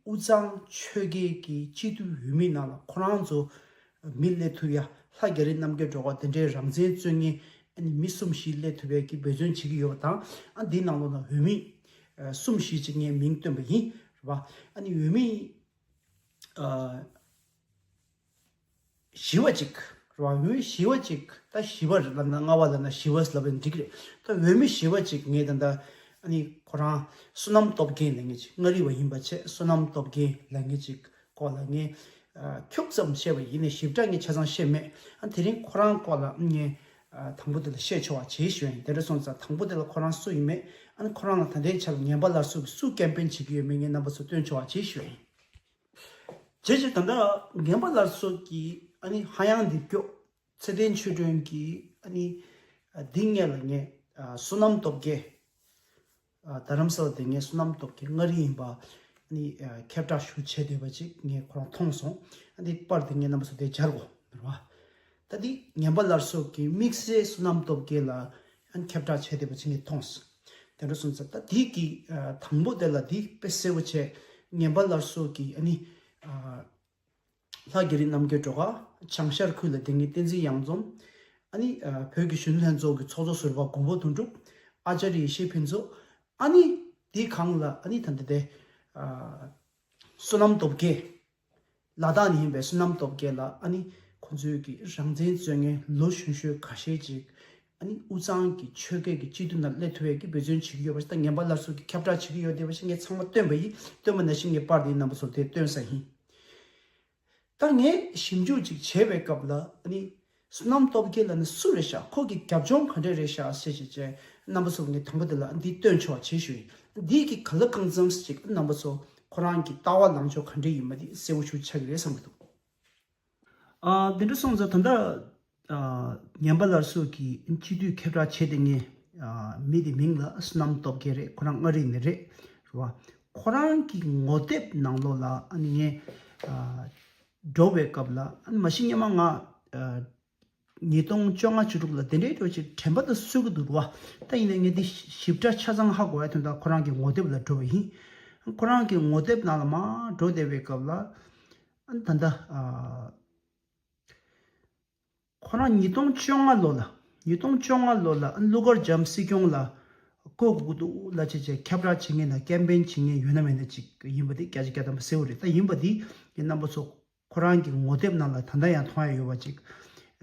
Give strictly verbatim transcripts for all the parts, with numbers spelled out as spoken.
དབུས་གཙང་ཆོལ་ཁའི་གི་སྤྱི་འཐུས་འོས་མི་ནང་ལ་ཁོ་རང་ཚོ་མི་སླེབས་ཐུབ་ཡ། ལྷ་རྒྱ་རི་རྣམ་རྒྱལ་སྒྲོལ་དཀར་དེ་འདྲའི་རང་བཙན་རྩོད་མཁན་ཨ་ནི་མི་གསུམ་བཞི་སླེབས་ཐུབ་ཡ་གི་འབད་བརྩོན་བྱེད་ཀྱི་ཡོད་པ་དང་། ཨ་འདིའི་ནང་ལོགས་ལ་འོས་མི་གསུམ་བཞི་ཅིག་ངས་མིང་བཏོན་པ་ཡིན། རེད་བ། ཨ་ནི་འོས་མི་བཞི་བ་ཅིག་རེད་བ། འོས་བཞི་བ་ཅིག་ད་བཞི་བ་ལབ་ན་ལྔ་བ་ལབ་ན་བཞི་བ་ལབ་ན་འགྲིག་རེད། ད་འོས་མི་བཞི་བ་ཅིག་ངས་ད་ལྟ་ཨ་ནི་ཁོ་རང་བསོད་ནམས་སྟོབས་རྒྱལ་ལབ་མཁན་ཅིག་མངའ་རིས་པ་ཡིན་པ་བྱས། བསོད་ནམས་སྟོབས་རྒྱལ་ལབ་མཁན་ཅིག་སྐོར་ལ་ངས་ཁྱུག་ཙམ་བཤད་པ་ཡིན་ནའི་ཞིབ་ཕྲ་ངས་ཆ་ཚང་བཤད་མེད། ཨ་དེ་རིང་ཁོ་རང་སྐོར་ལ་ངས་དང་པོ་དེ་ལ་བཤད་ཆོག་པ་བྱེད་ཞུ་ཡིན། དེ་འདྲ་སོང་ཙང་དང་པོ་དེ་ལ་ཁོ་རང་སུ་ཡིན་མེད། ཨ་ནི་ཁོ་རང་ལ་ད་ལྟའི་ཆར་ལ་ངན་པ་སླར་གསོ་གི་སུ་ཀེམ་པེན་བྱེད་ཀྱི་ཡོད་མེད་ངས་རྣམ་པ་ཚོ་སྟོན་ཆོག་པ་བྱེད་ཞུ་ཡིན། རྗེས་ཀྱི་ད་ལྟ་ངན་པ་སླར་གསོ་གི་ཨ་ནི་ཧ་ཡང་འདེབས་སྐྱོ་ཚེ་བརྟན་ཆོས་སྒྲོན་གྱིས་ཨ་ནི་འདི་སྔོན་ལ་ངས་བསོད་ནམས་སྟོབས་རྒྱལ། རྡ་རམ་ས་ལ་དེ་སྔོན་བསོད་ནམས་སྟོབས་རྒྱལ་མངའ་རིས་ཡིན་པ་ཨ་ནི་ཁྱབ་བསྒྲགས་ཞུ་བྱས་བསྡད་པ་ཅིག་ངས་ཁོ་རང་མཐོང་སོང་། ཨ་འདི་པར་དེ་ངས་རྣམ་པ་ཚོ་དེ་སྦྱར་དགོས་རེད་བ། ད་འདི་ངན་པ་སླར་གསོ་གི་དམིགས་བསལ་བསོད་ནམས་སྟོབས་རྒྱལ་ལ་ཨ་ནི་ཁྱབ་བསྒྲགས་བྱས་བསྡད་པ་ཅིག་ངས་མཐོང་སོང་། དེ་འདྲ་སོང་ཙང་ད་འདི་གི་དང་པོ་དེ་ལ་འདི་དཔེ་གསལ་པོ་བྱས། ངན་པ་སླར་གསོ་གི་ཨ་ནི་ལྷ་རྒྱ་རི་རྣམ་རྒྱལ་སྒྲོལ་དཀར་བྱང་ཤར་ཁུལ་ལ་དེ་སྔོན་བསྟན་འཛིན་གཡང་འཛོམས། ཨ་ནི་བོད་ཀྱི་གཞོན་ནུ་ལྷན་ཚོགས་ཀྱི་ཚོགས་གཙོ་ཟུར་པ་མགོན་པོ་དོན་གྲུབ། ཨ་ཅཱརྱ་ཡེ་ཤེས་ཕུན་ཚོགས། ཨ་ནི་དེའི་སྒང་ལ་ཨ་ནི་ད་ལྟ་དེ་བསོད་ནམས་སྟོབས་རྒྱལ། ལ་དྭགས་ནས་ཡིན་པའི་བསོད་ནམས་སྟོབས་རྒྱལ་ལ་ཨ་ནི་ཁོང་ཚོའི་གི་རང་བཙན་རྩོད་མཁན་ལོ་གཞོན་ཤོས་ཁ་ཤས་ཅིག་ཨ་ནི་དབུས་གཙང་གི་ཆོལ་ཁའི་གི་སྤྱི་འཐུས་ནང་སླེབས་ཐུབ་ཡས་ཀྱི་འབད་བརྩོན་བྱེད་ཀྱི་ཡོད་པ་ཞིག་དང་། ངན་པ་སླར་གསོ་གི་ཁྱབ་བསྒྲགས་བྱེད་ཀྱི་ཡོད་བསྡད་པ་ཞིག་ངས་ཚང་མ་བཏོན་པ་ཡིན། བཏོན་པ་ནང་བཞིན་ངས་པར་དེའི་རྣམ་པ་ཚོར་དེ་བཏོན་ས་ཡིན། ད་ངས་ཞིབ་འཇུག་ཅིག་བྱས་པའི་སྐབས་ལ་ཨ་ནི་བསོད་ནམས་སྟོབས་རྒྱལ་ལ་ནི་སུ་རེད་ཤག་ཁོ་གི་རྒྱབ་ལྗོངས་ག་འདྲས་རེད་ཤག་ཟེར་བྱས་བྱས་རྣམ་པ་ཚོར་ངས་དང་པོ་དེ་ལ་འདི་སྟོན་ཆོག་པ་བྱེད་ཞུ་ཡིན། འདི་གི་ག་ལ་གང་འཚམས་ཅིག་རྣམ་པ་ཚོ་ཁོ་རང་གི་ལྟ་བ་ལངས་ཕྱོགས་ག་འདྲས་ཡིན་མིན་འདི་གསལ་པོ་ཞིག་ཆགས་ཀྱི་རེད་བསམ་གྱི་འདུག་ཨ་དེ་འདྲ་སོང་ཙང་ད་ལྟ་ཨ་ངན་པ་སླར་གསོ་གི་སྤྱི་འཐུས་ཁྱབ་བསྒྲགས་བྱས་ཏེ་ངས་ཨ་མི་དེ་མིང་ལ་བསོད་ནམས་སྟོབས་རྒྱལ་རེད། ཁོ་རང་མངའ་རིས་ནས་རེད། རེད་བ། ཁོ་རང་གི་ངོ་དེབ་ནང་ལོགས་ལ་ཨ་ནི་ངས་ཨ་འགྲོ་བའི་སྐབས་ལ་ཨ་ནི་མ་གཞི་སྔོན་མ་ང་ཨ་ཉིས་སྟོང་བཅོ་ལྔ་བཅུ་དྲུག་ལ་དེ་འདྲའི་འགྲོ་ཅིག་དྲན་པ་དང་སུ་གི་འདུག་བ། ད་ཡིན་ནའི་ངས་འདི་ཞིབ་ཕྲ་ཆ་ཚང་ཧ་གོ་ཡ་དོན་དག་ཁོ་རང་གི་ངོ་དེབ་ལ་འགྲོ་བ་ཡིན། ཁོ་རང་གི་ངོ་དེབ་ནང་ལ་མར་འགྲོ་བསྡད་པའི་སྐབས་ལ་ཨ་ནི་ད་ལྟ་ཨ་ཁོ་རང་ཉིས་སྟོང་བཅོ་ལྔ་ལོ་ལ། ཉིས་སྟོང་བཅོ་ལྔ་ལོ་ལ་ཨ་ནི་ཀླུ་མཁར་བྱམས་སྲིད་སྐྱོང་ལ་བསྐོ་དགོས་ཀྱི་འདུག་ལབ་བྱས་བྱས་ཁྱབ་བསྒྲགས་བྱེད་མཁན་དང་ཀེམ་པེན་བྱེད་མཁན་ཡོད་ན་མེད་ན་ཅིག་ཡིན་པ་དེ་བརྒྱ་ཆ་བརྒྱ་ཐམ་པ་གསལ་པོ་རེད། ད་ཡིན་པ་དེ་ངས་རྣམ་པ་ཚོ་ཁོ་རང་གི་ངོ་དེབ་ནང་ལ་ད་ལྟ་ཡང་མཐོང་ཡ་ཡོད་པ་ཅིག་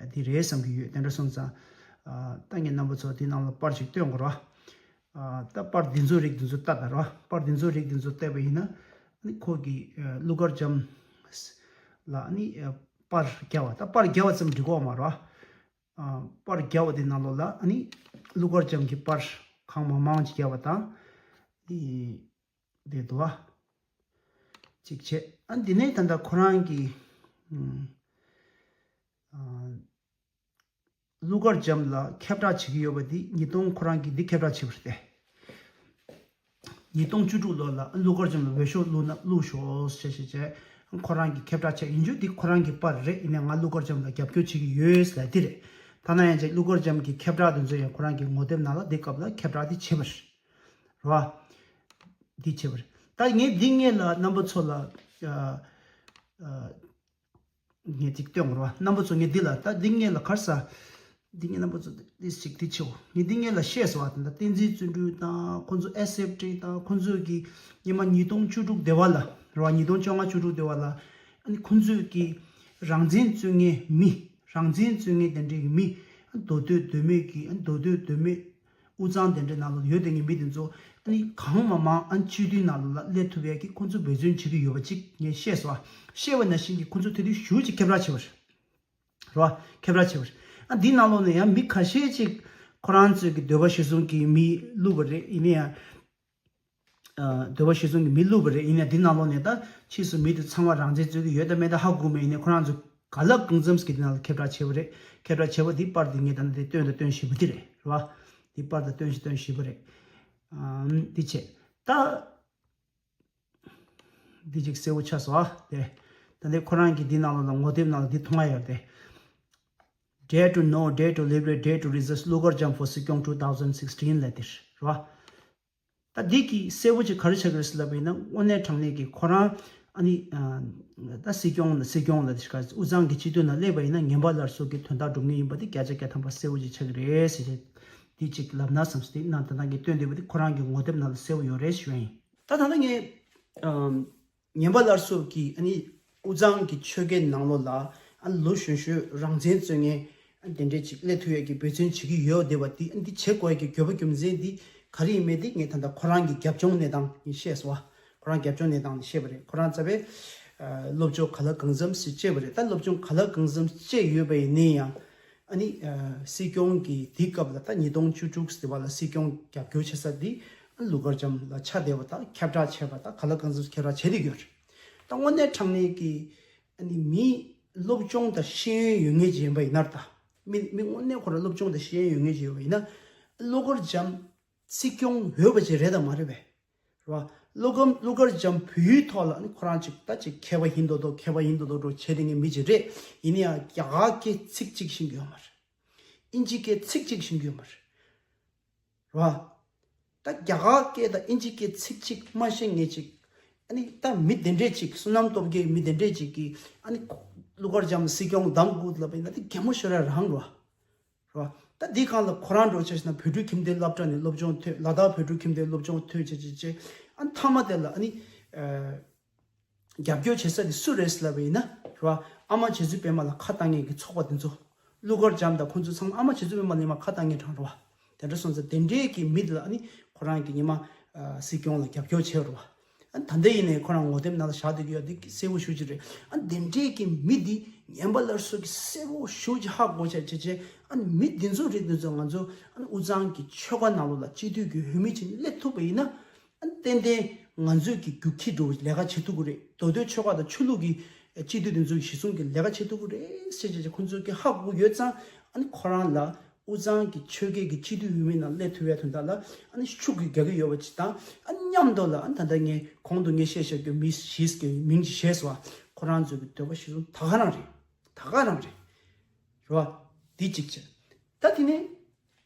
དེ་རེད་བསམ་གྱི་ཡོད། དེ་འདྲ་སོང་ཙང་ཨ་ད་ངས་རྣམ་པ་ཚོ་དེ་ནང་ལ་པར་ཅིག་སྟོན་དགོས་རེད་བ། ཨ་ད་པར་འདི་ཚོ་རིགས་འདི་ཚོ་ལྟ་དང་རོ། པར་འདི་ཚོ་རིགས་འདི་ཚོ་བལྟས་པ་ཡིན་ན་ཨ་ནི་ཁོ་གི་ཨ་ཀླུ་མཁར་བྱམས་ལ་ཨ་ནི་ཨ་པར་བརྒྱབ་པ། ད་པར་བརྒྱབ་པ་ཙམ་འགྲིག་གོ་མ་རོ། ཨ་པར་བརྒྱབ་པ་དེ་ནང་ལོགས་ལ་ཨ་ནི་ཀླུ་མཁར་བྱམས་ཀྱི་པར་གང་མང་མང་ཅིག་བརྒྱབ་པ་དང་། ཨ་ནི་དེ་འདུག་བ། གཅིག་བྱས། ཨ་འདི་ནས་ད་ལྟ་ཁོ་རང་གི་ཨ་ཨ་ཀླུ་མཁར་བྱམས་ལ་ཁྱབ་བསྒྲགས་བྱེད་ཀྱི་ཡོད་པ་འདི་ཉིས་སྟོང་ཁོ་རང་གིས་འདི་ཁྱབ་བསྒྲགས་བྱས་པ་རེད་དེ། ཉིས་སྟོང་བཅུ་དྲུག་ལོ་ལ་ཀླུ་མཁར་བྱམས་ལ་འོས་ཤོག་བླུགས་ན་བླུགས་ཤོག་ཟེར་བྱས་བྱས་ཁོ་རང་གིས་ཁྱབ་བསྒྲགས་བྱས་ཡིན་རྒྱུ་འདི་ཁོ་རང་གི་པར་རེད། ཡིན་ནའི་ང་ཀླུ་མཁར་བྱམས་ལ་རྒྱབ་སྐྱོར་བྱེད་ཀྱི་ཡོད་ལབ་འདི་རེད། ཐ་ན་ཡང་ཅིག་ཀླུ་མཁར་བྱམས་ཀྱི་ཁྱབ་བསྒྲགས་དེ་ཚོ་ཡང་ཁོ་རང་གི་ངོ་དེབ་ནང་ལ་འདི་སྐབས་ལ་ཁྱབ་བསྒྲགས་འདི་བྱས་པ་རེད། རེད་བ། འདི་བྱས་པ་རེད། ད་ངས་འདི་སྔོན་ལ་རྣམ་པ་ཚོ་ལ་ཨ་ཨ་ངས་ཅིག་སྟོན་དགོས་རེད་བ། རྣམ་པ་ཚོ་ངས་འདི་ལ་ད་འདི་སྔོན་ལ་ག་རེ་ཟ། འདི་ངས་རྣམ་པ་ཚོ་འདི་ཞིག་འདི་བྱེད་འོ། ངས་འདི་སྔོན་ལ་བཤད་སོང་བ། ད་བསྟན་འཛིན་བརྩོན་འགྲུས་དང་ཁོང་ཚོ་ཨེ་སི་ཨེཕ་ཊི་དང་ཁོང་ཚོས་ཀྱི་སྔོན་མ་ཉིས་སྟོང་བཅུ་དྲུག་དེ་བ་ལ་རེད་བ། ཉིས་སྟོང་བཅོ་ལྔ་བཅུ་དྲུག་དེ་བ་ལ་ཨ་ནི་ཁོང་ཚོས་ཀྱི་རང་བཙན་རྩོད་མཁན་མི་རང་བཙན་རྩོད་མཁན་དེ་འདྲའི་གི་མི་མདོ་སྟོད་མདོ་སྨད་ཀྱི་མདོ་སྟོད་མདོ་སྨད་དབུས་གཙང་དེ་འདྲའི་ནང་ལ་ཡོད་དེ་ངའི་མི་དེ་ཚོ་ཨ་ནི་གང་མང་མང་ཨ་ནི་སྤྱི་འཐུས་ནང་ལ་སླེབས་ཐུབ་ཡས་ཀྱི་ཁོང་ཚོ་འབད་བརྩོན་བྱེད་ཀྱི་ཡོད་པ་ཅིག་ངས་བཤད་སོང་བ། བཤད་པ་ནང་བཞིན་གྱི་ཁོང་ཚོ་དེ་དུས་ཞུ་ཅིག་ཁྱབ་བསྒྲགས་བྱས་པ་རེད། རེད་བ། ཁྱབ་བསྒྲགས་བྱས་པ་རེད། ཨ་འདི་ནང་ལོགས་ནས་ཡང་མི་ཁ་ཤས་ཅིག་ཁོ་རང་ཚོའི་གི་འདོད་པ་གཞིར་བཟུང་གི་མི་བླུགས་པ་རེད། ཡིན་ན་ཡང་། ཨ་འདོད་པ་གཞིར་བཟུང་གི་མི་བླུགས་པ་རེད། ཡིན་ན་འདི་ནང་ལོགས་ནས་ད་ཕྱིས་སུ་མི་དེ་ཚང་མ་རང་བཙན་རྩོད་ཀྱི་ཡོད་དམ་མེད་དམ་ཧ་གོ་མེད། ཡིན་ནའི་ཁོ་རང་ཚོ་ག་ལ་གང་འཚམས་ཀྱི་འདི་ནང་ལ་ཁྱབ་བསྒྲགས་བྱས་པ་རེད། ཁྱབ་བསྒྲགས་བྱས་པ་འདི་པར་འདི་ངས་ད་ནི་དེ་སྟོན་དང་སྟོན་བཞིན་པ་འདི་རེད། རེད་བ། འདི་པར་དང་སྟོན་བཞིན་སྟོན་བཞིན་པ་རེད། ཨམ་འདི་བྱས། ད་འདི་ཅིག་གསལ་པོ་ཆགས་སོང་ཨ། དེ་ད་འདི་ཁོ་རང་གི་འདི་ནང་ལོགས་ལ་ངོ་དེབ་ནང་ལ་འདི་མཐོང་ཡ་ཡོད་དེ། Dare to know, dare to liberate, dare to resist, Lugar Jam for Sikyong two thousand sixteen ལབ་དེ་རེད་བ། ད་འདི་གི་གསལ་པོ་ཅིག་ག་རེ་ཆགས་ཀྱི་རེད་ཟེར་ལབ་པ་ཡིན་ན། དངོས་གནས་དྲང་གནས་ཀྱི་ཁོ་རང་ཨ་ནི་ད་སྲིད་སྐྱོང་ལ་སྲིད་སྐྱོང་ལ་དེ་ག་དབུས་གཙང་གི་སྤྱི་འཐུས་ནང་སླེབས་པ་ཡིན་ན་ངན་པ་སླར་གསོ་གི་དོན་དག་འགྲུབ་ངེས་ཡིན་པ་དེ་བརྒྱ་ཆ་བརྒྱ་ཐམ་པ་གསལ་པོ་ཅིག་ཆགས་ཀྱི་རེད་ཟེར་བྱས། འདི་ཅིག་ལབ་ན་བསམ་སོང་། དེ་ནང་ད་ལྟ་ངས་སྟོན་བསྡད་པ་དེ་ཁོ་རང་གི་ངོ་དེབ་ནང་ལ་གསལ་པོ་ཡོད་རེད་ཞུ་ཡ་ཡིན། ད་ད་ལྟ་ངས་ངན་པ་སླར་གསོ་གི་ཨ་ནི་དབུས་གཙང་གི་ཆོལ་ཁའི་ནང་ལོགས་ལ་ཨ་ནི་ལོ་གཞོན་གཞོན་རང་བཙན་རྩོད་མཁན་ཨ་ནི་དེ་འདྲས་ཅིག་སླེབས་ཐུབ་ཡས་ཀྱི་འབད་བརྩོན་བྱེད་ཀྱི་ཡོད་བསྡད་པ་འདི། ཨ་ནི་འདི་བྱེད་དགོས་ཡས་ཀྱི་དགོས་པ་རྒྱུ་མཚན་འདི་ག་རེ་ཡིན་མིན་འདི་ངས་ད་ལྟ་ཁོ་རང་གི་རྒྱབ་ལྗོངས་གནས་སྟངས་ངས་བཤད་སོང་བ། ཁོ་རང་རྒྱབ་ལྗོངས་གནས་སྟངས་ནས་བཤད་པ་རེད། ཁོ་རང་རྩ་བའི་ཨ་སློབ་སྦྱོང་ག་ལ་གང་འཚམ་ཞིག་བྱས་པ་རེད། ད་སློབ་སྦྱོང་ག་ལ་གང་འཚམ་བྱས་ཡོད་པ་ཡིན་ནའི་ཡང་ཨ་ནི་ཨ་སྲིད་སྐྱོང་གི་དེའི་སྐབས་ལ་ད་ཉིས་སྟོང་བཅུ་དྲུག་ཟེར་བ་ལ་སྲིད་སྐྱོང་རྒྱབ་སྐྱོར་བྱེད་ས་འདི་ཨ་ཀླུ་མཁར་བྱམས་ལ་ཆགས་བསྡད་པ་དང་ཁྱབ་བསྒྲགས་བྱས་པ་དང་ག་ལ་གང་འཚམ་ཁྱབ་བསྒྲགས་བྱས་བསྡད་ཡོད་རེད། ད་དངོས་གནས་དྲང་གནས་ཀྱི་ཨ་ནི་མི་སློབ་སྦྱོང་དང་ཤེས་ཡོན་ཡོད་མཁན་ཅིག་ཡིན་པ་ཡིན་ན། ད་མི་མི་དངོས་གནས་ཁོ་རང་སློབ་སྦྱོང་དང་ཤེས་ཡོན་ཡོད་མཁན་ཅིག་ཡོད་པ་ཡིན་ན། ཀླུ་མཁར་བྱམས་སྲིད་སྐྱོང་འོས་པ་ཅིག་རེད་དམ་མ་རེད་པས། རེད་བ། ཀླུ་མཁར་ཀླུ་མཁར་བྱམས་བོད་ཡིག་ཐོག་ལ་ཨ་ནི་ཁོ་རང་ཅིག་ད་ཅིག་མཁས་པ་ཡིན་མདོག་མདོག་མཁས་པ་ཡིན་མདོག་མདོག་འགྲོ་བྱས་བསྡད་མཁན་མི་ཅིག་རེད། ཡིན་ན་ཡང་རྒྱ་གར་སྐད་ཚིག་གཅིག་ཤེས་ཀྱི་ཡོད་མ་རེད། དབྱིན་ཇི་སྐད་ཚིག་གཅིག་ཤེས་ཀྱི་ཡོད་མ་རེད། རེད་བ། ད་རྒྱ་གར་སྐད་དང་དབྱིན་ཇི་སྐད་ཚིག་གཅིག་མ་ཤེས་མཁན་ཅིག་ཨ་ནི་ད་མི་དེ་འདྲས་ཅིག་བསོད་ནམས་སྟོབས་རྒྱས་མི་དེ་འདྲས་ཅིག་གིས་ཨ་ནི་ཀླུ་མཁར་བྱམས་སྲིད་སྐྱོང་བདམས་དགོས་ལབ་པ་ཡིན་ན་དེ་གད་མོ་ཤོར་ཡ་རང་རེད་བ། རེད་བ། ད་འདི་སྒང་ལ་ཁོ་རང་འདྲ་བོ་ཆ་བཞག་ན་བོད་ཕྲུག་ཁྱིམ་སྡེ་སློབ་གྲྭ་ནས་སློབ་སྦྱོང་ཐོན། ལ་དྭགས་བོད་ཕྲུག་ཁྱིམ་སྡེ་སློབ་སྦྱོང་ཐོན་བྱས་བྱས་བྱས་ཨ་ནི་མཐའ་མ་དེ་ལ་ཨ་ནི་ཨ། རྒྱབ་སྐྱོར་བྱེད་ས་དེ་སུ་རེད་ལབ་པ་ཡིན་ན། རེད་བ། ཨ་མ་རྗེ་བཙུན་པད་མ་ལ་ཁ་བཏང་མཁན་གྱི་ཚོགས་པ་དེ་ཚོ། ཀླུ་མཁར་བྱམས་དང་ཁོང་ཚོ་ཚང་མ་ཨ་མ་རྗེ་བཙུན་པད་མ་ལ་ཉི་མ་ཁ་བཏང་མཁན་གྲས་རེད་བ། དེ་འདྲ་སོང་ཙང་དེ་འདྲའི་གི་མི་དེ་ལ་ཨ་ནི་ཁོ་རང་གི་ཉི་མ་ཨ་སྲིད་སྐྱོང་ལ་རྒྱབ་སྐྱོར་བྱས་རེད་བ། ཨ་ནི་ད་ལྟ་ཡིན་ནའི་ཁོ་རང་ངོ་དེབ་ནང་ལ་བཞག་བསྡད་ཀྱི་ཡོད། འདི་གསལ་པོ་ཞེ་པོ་ཅིག་རེད། ཨ་ནི་དེ་འདྲའི་གི་མི་འདི་ངན་པ་སླར་གསོ་གི་གསལ་པོ་ཞེ་པོ་ཅིག་ཧ་གོ་བྱས་བྱས་བྱས། ཨ་ནི་མི་འདི་ཚོ་རེད། འདི་ཚོ་ང་ཚོ་ཨ་ནི་དབུས་གཙང་གི་ཆོལ་ཁ་ནང་ལོགས་ལ་སྤྱི་འཐུས་ཀྱི་འོས་མི་ཅིག་སླེབས་ཐུབ་པ་ཡིན་ན། ཨ་ནི་ཏན་ཏན་ང་ཚོས་ཀྱི་རྒྱུག་ཁྱི་འགྲོ་བའི་ལས་ཀ་བྱེད་ཐུབ་ཀྱི་རེད། མདོ་སྟོད་ཆོལ་ཁ་དང་ཆོས་ལུགས་ཀྱི་སྤྱི་འཐུས་དེ་ཚོ་གི་གཞི་བཟུང་གི་ལས་ཀ་བྱེད་ཐུབ་ཀྱི་རེད་ཟེར་བྱས་བྱས་ཁོང་ཚོས་ཀྱི་ཧ་གོ་ཡོད་ཙང་། ཨ་ནི་ཁོ་རང་ལ་དབུས་གཙང་གི་ཆོལ་ཁའི་གི་སྤྱི་འཐུས་འོས་མི་ནང་སླེབས་ཐུབ་ཡ་དོན་དག་ལ་ཨ་ནི་ཤུགས་ཀྱིས་རྒྱག་གི་ཡོད་པ་ཅིག་དང་། ཨ་ནི་མཉམ་དུ་ལ་ཨ་ནི་ད་ལྟ་ངས་གོང་དུ་ངས་བཤད་བཞག་རྒྱུ་མི་བཞིས་ཀྱི་མིང་ཅིག་བཤད་སོང་བ། ཁོ་རང་ཚོའི་གི་འདོད་པ་གཞི་བཟུང་ད་ག་རང་རེད། ད་ག་རང་རེད། རེད་བ། འདི་གཅིག་བྱས། ད་དེ་ནས།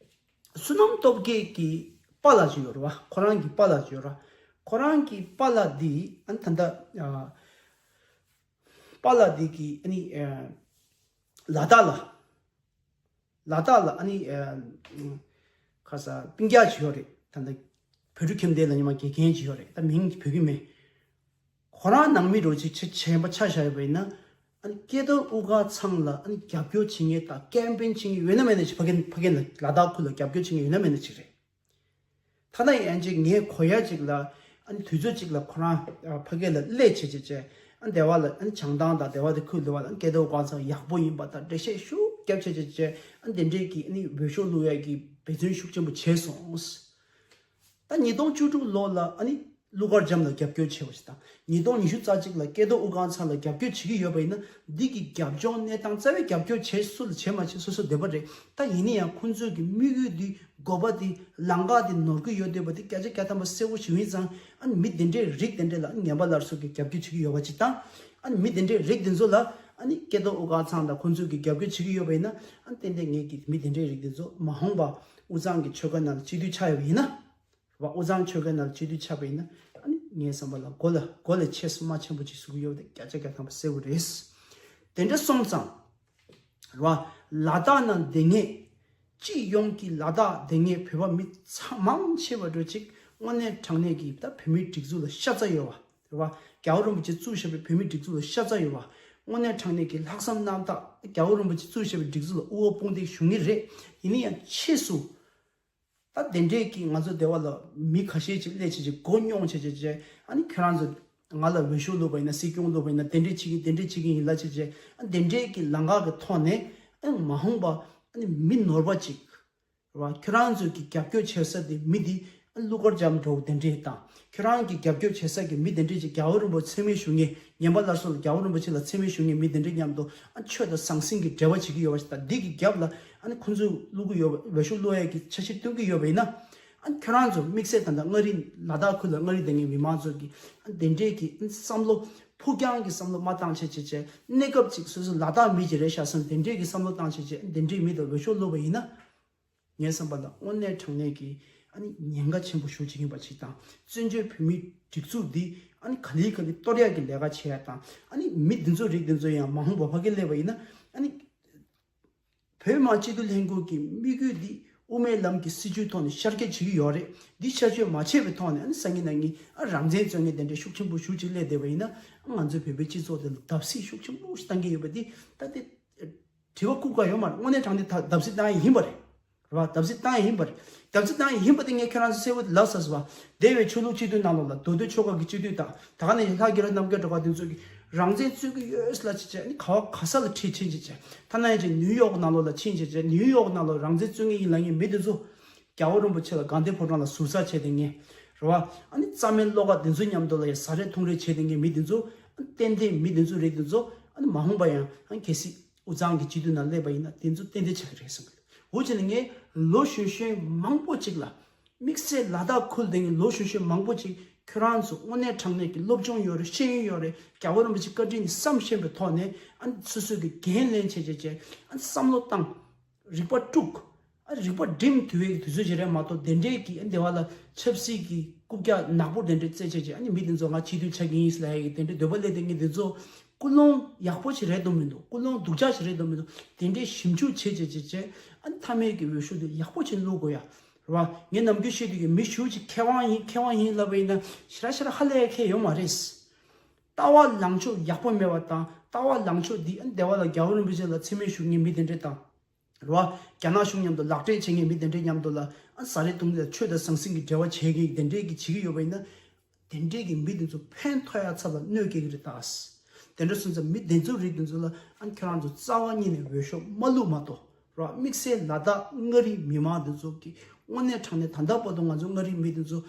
བསོད་ནམས་སྟོབས་རྒྱས་ཀྱི་པཱ་ལགས་ཅིག་ཡོད་རེད་བ། ཁོ་རང་གི་པཱ་ལགས་ཅིག་ཡོད་རེད་བ། ཁོ་རང་གི་པཱ་ལགས་འདི་ཨ་ནི་ད་ལྟ་ཨ་པཱ་ལགས་འདི་གི་ཨ་ནི་ཨ་ལ་དྭགས་ལ། ལ་དྭགས་ལ་ཨ་ནི་ཨ་ཁ་ས་སྤུན་ཀྱག་ཅིག་ཡོད་རེད། ད་ལྟ་བོད་ཕྲུག་ཁྱིམ་སྡེ་ལ་ཉི་མ་དགེ་རྒན་ཅིག་ཡོད་རེད། ད་མིང་བོད་ཀྱི་མེད། ཁོ་རང་ནང་མི་རོ་ཅིག་ཆེ་ཆེན་པ་ཆ་བཞག་ཡོད་པ་ཡིན་ན། ཨ་ནི་སྐལ་རྡོར་དབུ་དཀར་ཚང་ལ་ཨ་ནི་རྒྱབ་སྐྱོར་བྱེད་མཁན་དང་ཀེམ་པེན་བྱེད་མཁན་ཡོད་ན་མེད་ན་ཅིག་ཕ་གི་ཕ་གི་ལ་ལ་དྭགས་ཁུལ་ལ་རྒྱབ་སྐྱོར་བྱེད་མཁན་ཡོད་ན་མེད་ན་ཅིག་རེད། ཐ་ན་ཡང་ཅིག་ངས་གོ་ཡ་ཅིག་ལ་ཨ་ནི་དུས་ཚོད་ཅིག་ལ་ཁོ་རང་ཨ་ཕ་གི་ལ་སླེབས་བྱས་བྱས་བྱས་ཨ་ནི་སྡེ་བ་ལ་ཨ་ནི་བྱང་ཐང་དང་སྡེ་བ་དེ་ཁུལ་སྡེ་བ་ལ་ཨ་ནི་སྐལ་རྡོར་དབུ་དཀར་ཚང་ཡག་པོ་ཡིན་པ་དང་འགྲེལ་བཤད་ཤུགས་རྒྱབ་བྱས་བྱས་བྱས་ཨ་ནི་དེ་འདྲས་ཀྱི་ཨ་ནི་འོས་ཤོག་བླུག་ཡ་གི་འབད་བརྩོན་ཤུགས་ཆེན་པོ་བྱས་སོང་། ད་ཉིས་སྟོང་བཅུ་དྲུག་ལོ་ལ་ཨ་ནི་ཀླུ་མཁར་བྱམས་ལ་རྒྱབ་སྐྱོར་བྱས་པ་ཞིག་དང་། ཉིས་སྟོང་ཉི་ཤུ་རྩ་གཅིག་ལ་སྐལ་རྡོར་དབུ་དཀར་ཚང་ལ་རྒྱབ་སྐྱོར་བྱེད་ཀྱི་ཡོད་པ་ཡིན་ན། འདི་གི་རྒྱབ་ལྗོངས་གནས་སྟངས་རྩ་བའི་རྒྱབ་སྐྱོར་བྱས་སུ་ལ་བྱས་མ་བྱས་སོ་སོ་འདོད་པ་རེད། ད་ཡིན་ན་ཡང་ཁོང་ཚོས་ཀྱི་དམིགས་ཡུལ་འདི་དགོས་པ་འདི་ལམ་ཁ་འདི་ནོར་གྱི་ཡོད་འདོད་པ་འདི་བརྒྱ་ཆ་བརྒྱ་ཐམ་པ་གསལ་པོ་ཞིག་ཡིན་ཙང་། ཨ་ནི་མི་དེ་འདྲའི་རིགས་དེ་འདྲ་ལ་ཨ་ནི་ངན་པ་སླར་གསོ་གི་རྒྱབ་སྐྱོར་བྱེད་ཀྱི་ཡོད་པ་ཅིག་དང་། ཨ་ནི་མི་དེ་འདྲའི་རིགས་དེ་ཚོ་ལ་ཨ་ནི་སྐལ་རྡོར་དབུ་དཀར་ཚང་དང་ཁོང་ཚོས་ཀྱི་རྒྱབ་སྐྱོར་བྱེད་ཀྱི་ཡོད་པ་ཡིན་ན། ཨ་ནི་ཏན་ཏན་ངེད་ཀྱི་མི་དེ་འདྲའི་རིགས་དེ་ཚོ་མ་འོངས་པ་དབུས་གཙང་གི་ཆོལ་ཁ་ནང་ལ་སྤྱི་འཐུས་ཆགས་ཡོད་པ་ཡིན་ན། རེད་བ། དབུས་གཙང་ཆོལ་ཁའི་ནང་ལ་སྤྱི་འཐུས་ཆགས་པ་ཡིན་ན། ཨ་ནི་ངའི་བསམ་པ་ལ་མགོ་ལ་མགོ་ལ་ཆེ་སུ་མ་ཆེན་པོ་ཅིག་ཟུག་གི་ཡོད་པ་དེ་བརྒྱ་ཆ་བརྒྱ་ཐམ་པ་གསལ་པོ་རེད། དེ་འདྲ་སོང་ཙང་། རེད་བ། ལ་དྭགས་ནང་བསྡད་མཁན། སྤྱི་ཡོངས་ཀྱི་ལ་དྭགས་བསྡད་མཁན་བོད་པ་མི་ཚང་མང་ཆེ་བ་འདྲ་ཅིག་དངོས་གནས་དྲང་གནས་ཀྱི་ད་བོད་མིའི་སྒྲིག་འཛུགས་ལ་ཤ་ཚ་ཡོད་བ། རེད་བ། རྒྱལ་བ་རིན་པོ་ཆེ་བཙུགས་བཞག་པའི་བོད་མིའི་སྒྲིག་འཛུགས་ལ་ཤ་ཚ་ཡོད་བ། དངོས་གནས་དྲང་གནས་ཀྱི་ལྷག་བསམ་རྣམ་དག་རྒྱལ་བ་རིན་པོ་ཆེ་བཙུགས་བཞག་པའི་སྒྲིག་འཛུགས་ལ་དབུ་བ་དཔུང་འདེགས་ཞུ་ངེས་རེད། ཡིན་ན་ཡང་ཕྱིས་སུ། ད་དེ་འདྲས་ཀྱི་ང་ཚོ་སྡེ་བ་ལ་མི་ཁ་ཤས་ཅིག་སླེབས་བྱས་ཅིག་མགོ་རྙོག་བྱས་བྱས་བྱས། ཨ་ནི་ཁྱོད་རང་ཚོ་ང་ལ་འོས་ཤོག་བླུགས་པ་ཡིན་ན། སྲིད་སྐྱོང་བླུགས་པ་ཡིན་ན། དེ་འདྲས་བྱེད་ཀྱི་དེ་འདྲས་བྱེད་ཀྱི་ཡིན་ལབ་བྱས་བྱས། ཨ་དེ་འདྲས་ཀྱི་ལམ་ཁ་གི་ཐོག་ནས་ཨ་མ་འོངས་པ་ཨ་ནི་མི་ནོར་བ་ཅིག་རེད་བ། ཁྱོད་རང་ཚོ་གི་རྒྱབ་སྐྱོར་བྱེད་ས་དེ་མི་དེ་ཨ་ཀླུ་མཁར་བྱམས་འདྲ་བོ་དེ་འདྲས་དང་། ཁྱོད་རང་གི་རྒྱབ་སྐྱོར་བྱེད་ས་གི་མི་དེ་འདྲས་ཅིག་རྒྱལ་བ་རིན་པོ་ཆེ་མཚན་སྨད་ཞུ་མཁན། ངན་པ་སླར་གསོ་ལ་རྒྱལ་བ་རིན་པོ་ཆེ་ལ་མཚན་སྨད་ཞུ་མཁན་མི་དེ་འདྲས་མཉམ་དུ་ཨ་ཆོས་དང་ཟང་ཟིང་གི་འབྲེལ་བ་བྱེད་ཀྱི་ཡོད་པ་ཞིག་དང་། འདི་གི་རྒྱབ་ལ་ཨ་ནི་ཁོང་ཚོས་བླུག་གི་ཡོད་པ། འོས་ཤོག་བླུག་ཡས་ཀྱི་འཆར་གཞི་བཏོན་གྱི་ཡོད་པ་ཡིན་ན། ཨ་ནི་ཁྱོད་རང་ཚོ་དམིགས་བསལ་ད་ལྟ་མངའ་རིས་ལ་དྭགས་ཁུལ་ལ་མངའ་རིས་སྡོད་མཁན་མི་མང་ཚོ་གི་ཨ་ནི་དེ་འདྲས་ཀྱི་ཨ་ནི་བསམ་བློ་ཕུགས་རྒྱང་གི་བསམ་བློ་མ་བཏང་བྱས་བྱས་བྱས། གནས་སྐབས་ཅིག་སོ་སོ་ལ་དྭགས་མི་ཅིག་རེད་ཤག་བསམ། དེ་འདྲས་ཀྱི་བསམ་བློ་བཏང་བྱས་བྱས། ཨ་ནི་དེ་འདྲས་མི་དང་འོས་ཤོག་བླུགས་པ་ཡིན་ན། ངའི་བསམ་པ་ལ་དངོས་གནས་དྲང་གནས་ཀྱི་ ཨ་ནི་ཉེན་ཁ་ཆེན་པོ་ཞེ་པོ་ཅིག་ཡིན་པ་ཅིག་དང་། བཙན་བྱོལ་བོད་མིའི་སྒྲིག་འཛུགས་འདི་ཨ་ནི་ག་ལེ་ག་ལེ་གཏོར་ཡག་གི་ལས་ཀ་བྱེད་ཡག་དང་། ཨ་ནི་མི་འདི་ཚོ་རིགས་འདི་ཚོ་ཡང་མ་འོངས་པ་ཕ་གིར་སླེབས་པ་ཡིན་ན། ཨ་ནི་བོད་མི་མང་སྤྱི་འཐུས་ལྷན་ཁང་གི་དམིགས་ཡུལ་འདི་དབུ་མའི་ལམ་གྱི་སྲིད་བྱུས་ཐོག་ནས་ཤར་སྐྱོད་བྱེད་ཀྱི་ཡོད་རེད། འདི་ཤར་སྐྱོད་མ་བྱས་པའི་ཐོག་ནས་ཨ་ནི་སང་ཉིན་གནངས་ཉིན་ཨ་རང་བཙན་རྩོད་མཁན་དེ་འདྲའི་ཤུགས་ཆེན་པོ་ཞེ་པོ་ཅིག་སླེབས་བསྡད་པ་ཡིན་ན། ཨ་ང་ཚོའི་བོད་པའི་སྤྱི་ཚོགས་དེ་ལ་བརྡབ་གསིག་ཤུགས་ཆེན་པོ་ཞིག་བཏང་གི་ཡོད་པ་འདི་ད་དེ་དྲི་བ་བཀུག་ག་ཡོད་མ་རེད། དངོས་གནས་དྲང་གནས་ད་བརྡབ་གསིག་བཏང་ཡ་ཡིན་པ་རེད། རེད་བ། བརྡབ་གསིག་བཏང་ཡ་ཡིན་པ་རེད། བརྡབ་གསིག་བཏང་ཡ་ཡིན་པ་དེ་ངས་ཁྱོད་རང་ཚོ་གསལ་བོ་ལབ་ཚར་སོང་བ། འདས་པའི་ཆོས་ལུགས་སྤྱི་འཐུས་ནང་ལོགས་ལ་མདོ་སྟོད་ཆོལ་ཁ་གི་སྤྱི་འཐུས་དང་། ད་ག་ནང་བཞིན་ལྷ་རྒྱལ་རབས་རྣམ་རྒྱལ་སྒྲོལ་དཀར་དེ་ཚོ་གིས་རང་བཙན་རྩོད་ཀྱི་ཡོད་ལབ་བྱས་བྱས། ཨ་ནི་ག་བ་ག་ས་ལ་ཁྲིད་ཕྱིན་བྱས་བྱས། ཐ་ན་ཡང་ཅིག་ནིའུ་ཡོག་ནང་ལོགས་ལ་ཕྱིན་བྱས་བྱས། ནིའུ་ཡོག་ནང་ལོགས་རང་བཙན་རྩོད་མཁན་ཡིན་ལབ་མཁན་མི་དེ་ཚོ། རྒྱལ་བ་རིན་པོ་ཆེ་ལ་དགའ་ལྡན་ཕོ་བྲང་ལ་ཟུར་ཟ་བྱས་བསྡད་མཁན། རེད་བ། ཨ་ནི་རྩ་མེད་བློ་དགའ་དེ་ཚོའི་མཉམ་དུ་ལ་ཡང་ཟ་རེས་འཐུང་རེས་བྱས་བསྡད་མཁན་མི་དེ་ཚོ། ཨ་ནི་ཏན་ཏན་མི་དེ་ཚོ་རིགས་དེ་ཚོ་ཨ་ནི་མ་འོངས་པ་ཡང་ཨ་ནི་གལ་སྲིད་དབུས་གཙང་གི་སྤྱི་འཐུས་ནང་སླེབས་པ་ཡིན་ན་དེ་ཚོ་ཏན་ཏན་ཆགས་ཀྱི་རེད་བསམ་གི་འདུག་འོ་བྱས་ནས་ངས་ལོ་གཞོན་གཞོན་མང་པོ་ཅིག་ལ། དམིགས་བསལ་ལ་དྭགས་ཁུལ་དེ་ནས་ལོ་གཞོན་གཞོན་མང་པོ་ཅིག་ཁྱོད་རང་ཚོ་དངོས་གནས་དྲང་གནས་ཀྱི་སློབ་སྦྱོང་ཡོད་རེད། ཤེས་ཡོན་ཡོད་རེད། རྒྱལ་བ་རིན་པོ་ཆེ་བཀའ་དྲིན་ནི་བསམ་ཤེས་པའི་ཐོག་ནས་ཨ་ནི་སོ་སོས་ཀྱི་འགན་ལེན་བྱས་བྱས་བྱས། ཨ་ནི་བསམ་བློ་བཏང་། རིག་པ་དཀྲུགས། ཨ་རིག་པ་སྒྲིམ་ཐུབ་པའི་དུས་ཚོད་ཅིག་རེད་མ་གཏོགས། དེ་འདྲའི་གི་ཨ་འདི་བ་ལ་ཆབ་སྲིད་ཀྱི་རྐུབ་བཀྱག་ནག་པོ་དེ་འདྲ་རྩེད་བྱས་བྱས། ཨ་ནི་མི་དེ་ཚོ་ང་སྤྱི་འཐུས་ཆགས་ཀྱི་ཡིན་ལབ་ཡ་གི་དེ་འདྲའི་འདོད་པ་སླེབས་བསྡད་མཁན་དེ་ཚོ་ཀུན་སློང་ཡག་པོ་ཞིག་རེད་འདུག་མི་འདུག་ཀུན་སློང་སྡུག་ཅག་ཞིག་རེད་འདུག་མི་འདུག་དེ་འདྲའི་ཞིབ་འཇུག་བྱས་བྱས་བྱས་བྱས། ཨ་ནི་མཐའ་མའི་གི་འོས་ཤོག་དེ་ཡག་པོ་ཞིག་བླུག་དགོས་ཡ། རེད་བ། ངས་ནམ་རྒྱུན་བཤད་དུས་ཀྱི་མི་ཞེ་པོ་ཅིག་མཁས་དབང་ཡིན་མཁས་དབང་ཡིན་ལབ་པ་ཡིན་ན་ཞེ་དྲག་ཞེ་དྲག་ཧ་ལས་ཡ་གང་ཡང་ཡོད་མ་རེད། ལྟ་བ་ལངས་ཕྱོགས་ཡག་པོ་མེད་པ་དང་། ལྟ་བ་ལངས་ཕྱོགས་འདི་ཨ་ནི་འདི་བ་ལ་རྒྱལ་བ་རིན་པོ་ཆེ་ལ་མཚན་སྨད་ཞུ་མཁན་མི་དེ་འདྲ་དང་། རེད་བ། རྒྱ་ནག་གཞུང་མཉམ་དུ་ལག་འབྲེལ་བྱེད་མཁན་མི་དེ་འདྲའི་མཉམ་དུ་ལ་ཨ་ཟ་རེས་བཏུང་ནས་ཆོས་དང་ཟང་ཟིང་གི་འབྲེལ་བ་བྱེད་མཁན་དེ་འདྲའི་གི་བྱེད་ཀྱི་ཡོད་པ་ཡིན་ན། དེ་འདྲའི་གི་མི་དེ་ཚོ་ཕན་ཐོགས་ཡ་ཚབ་ལ་གནོད་སྐྱེལ་གི་རེད་ད། དེ་འདྲ་སོང་ཙང་མི་དེ་ཚོ་རིགས་དེ་ཚོ་ལ་ཨ་ཁྱོད་རང་ཚོ་རྩ་བ་ཉིད་ནས་འོས་ཤོག་མ་བླུགས་མ་གཏོགས། རེད་བ། དམིགས་བསལ་ལ་དྭགས་མངའ་རིས་མི་མང་དེ་ཚོ་གི་དངོས་གནས་དྲང་གནས་ད་ལྟ་བར་དུ་ང་ཚོ་མངའ་རིས་མི་དེ་ཚོ་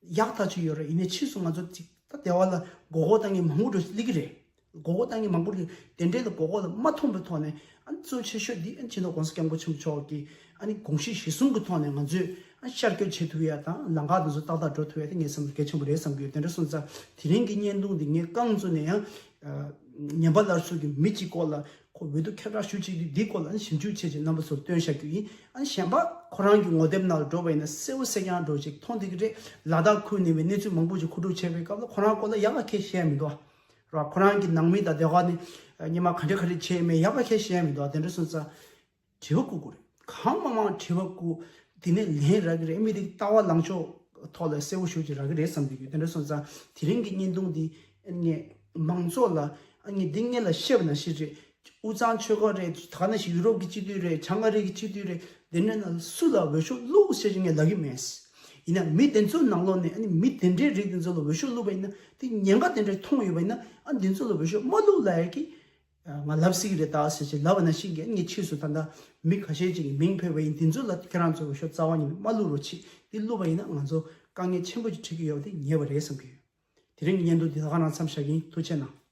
ཡག་ཐག་ཆོད་ཡོད་རེད། ཡིན་ནའི་ཕྱིས་སུ་ང་ཚོ་ཅིག་ད་སྡེ་བ་ལ་མགོ་སྐོར་བཏང་མཁན་མང་པོ་འགྲོ་སླེབས་ཀྱི་རེད། མགོ་སྐོར་བཏང་མཁན་མང་པོ་རེད། དེ་འདྲའི་ལ་མགོ་སྐོར་ལ་མ་མཐོང་པའི་ཐོག་ནས་ཨ་ནི་གཙོ་ཆེ་ཤོས་འདི་ཨ་ནི་སྤྱི་ནོར་༸གོང་ས་༸སྐྱབས་མགོན་ཆེན་པོ་མཆོག་གི་ཨ་ནི་དགོངས་གཞི་གཞིར་བཟུང་གི་ཐོག་ནས་ང་ཚོས་ཨ་ནི་ཤར་བསྐྱོད་བྱེད་ཐུབ་ཡ་དང་། ལམ་ཁ་དེ་ཚོ་ཏག་ཏག་འགྲོ་ཐུབ་ཡ་དེ་ངས་བསམ་ཚུལ་གལ་ཆེན་པོ་རེད་བསམ་གྱི་ཡོད། དེ་འདྲ་སོང་ཙང་དེ་རིང་གི་བརྙན་ཐུང་འདི་ངས་རྐང་བཙུགས་ནས་ཡང་ཨ་ཉན་པ་སླར་གསོ་གི་མི་གཅིག་སྐོར་ལ། ཁོ་འོས་བསྡུ་ཁྱབ་བསྒྲགས་ཞུ་བྱེད་དུས་འདིའི་སྐོར་ལ་ཨ་ནི་ཞིབ་འཇུག་བྱས་བྱས་རྣམ་པ་ཚོར་སྟོན་བཞག་རྒྱུ་ཡིན། ཨ་ནི་གཞན་པ་ཁོ་རང་གི་ངོ་དེབ་ནང་ལ་འགྲོ་བ་ཡིན་ན་གསལ་པོ་གསལ་རྐྱང་འགྲོ་ཅིག་མཐོང་བསྡད་ཀྱི་རེད། ལ་དྭགས་ཁུལ་ནས་མི་གནས་ཚུལ་མང་པོ་ཞིག་མཁོ་སྒྲུབ་བྱས་པའི་སྐབས་ལ་ཁོ་རང་སྐོར་ལ་ཡག་ག་ཁས་བཤད་མི་འདུག་ཨ། ར་ཁོ་རང་གི་ནང་མི་དང་སྡེ་ཁག་ནས་ཉི་མ་ག་འདྲ་ག་རེ་བྱས་མེད་ཡག་ག་ཁས་བཤད་མི་འདུག་ཨ། དེ་འདྲ་སོང་ཙང་དྲི་བ་བཀོད་དགོས་རེད། གང་མང་མང་དྲི་བ་བཀོད། དེ་ནས་ལན་རག་གི་རེད། མི་དེ་ལྟ་བ་ལངས་ཕྱོགས་ཐོག་ལ་གསལ་པོ་ཞེ་པོ་ཅིག་རག་གི་རེད་བསམ་གྱི་ཡོད། དེ་འདྲ་སོང་ཙང་དེ་རིང་གི་བརྙན་ཐུང་འདི་ངས་མང་ཚོགས་ལ་ངས་འདི་སྔོན་ལ་བཤད་པ་ནང་བཞིན་རེད། དབུས་གཙང་ཆོལ་ཁ་རེད། ད་ག་ནང་བཞིན་ཡུ་རོབ་ཀྱི་སྤྱི་འཐུས་རེད། བྱང་ཨ་རི་གི་སྤྱི་འཐུས་རེད། དེ་འདྲ་ན་སུ་ལ་འོས་ཤོག་བླུགས་ཟེར་ཅིག་ངས་ལབ་ཀྱི་མེད། ཡིན་ན་མི་དེ་ཚོའི་ནང་ལོགས་ནས་ཨ་ནི་མི་དེ་འདྲའི་རིགས་དེ་ཚོ་ལ་འོས་ཤོག་བླུགས་པ་ཡིན་ན་དེ་ཉེན་ཁ་དེ་འདྲ་མཐོང་ཡོད་པ་ཡིན་ན། ཨ་འདི་ཚོ་ལ་འོས་ཤོག་མ་བླུགས་ལབ་ཡ་གི་ང་ལབ་སྲིད་ཀྱི་རེད་ད་ཟེར་ཅིག་ལབ་པ་ནང་བཞིན་གྱི་ངས་ཕྱིས་སུ་ད་ལྟ་མི་ཁ་ཤས་ཅིག་གི་མིང་ཕུད་པ་ཡིན། འདི་ཚོ་ལ་ཁྱེད་རང་ཚོ་འོས་ཤོག་རྩ་བ་ཉིད་ནས་མ་བླུགས་རོགས་བྱེད། འདི་བླུགས་པ་ཡིན་ན་ང་ཚོ་དཀའ་ངལ་ཆེན་པོ་ཅིག་འཕྲད་ཀྱི་ཡོད་པ་དེ་ངེས་པ་རེད་བསམ་གྱི་ཡོད། དེ་རིང་གི་བརྙན་ཐུང་འདི་ད་ག་རང་མཚམས་བཞག་གི་ཡིན། ཐུགས་རྗེ་གནང་།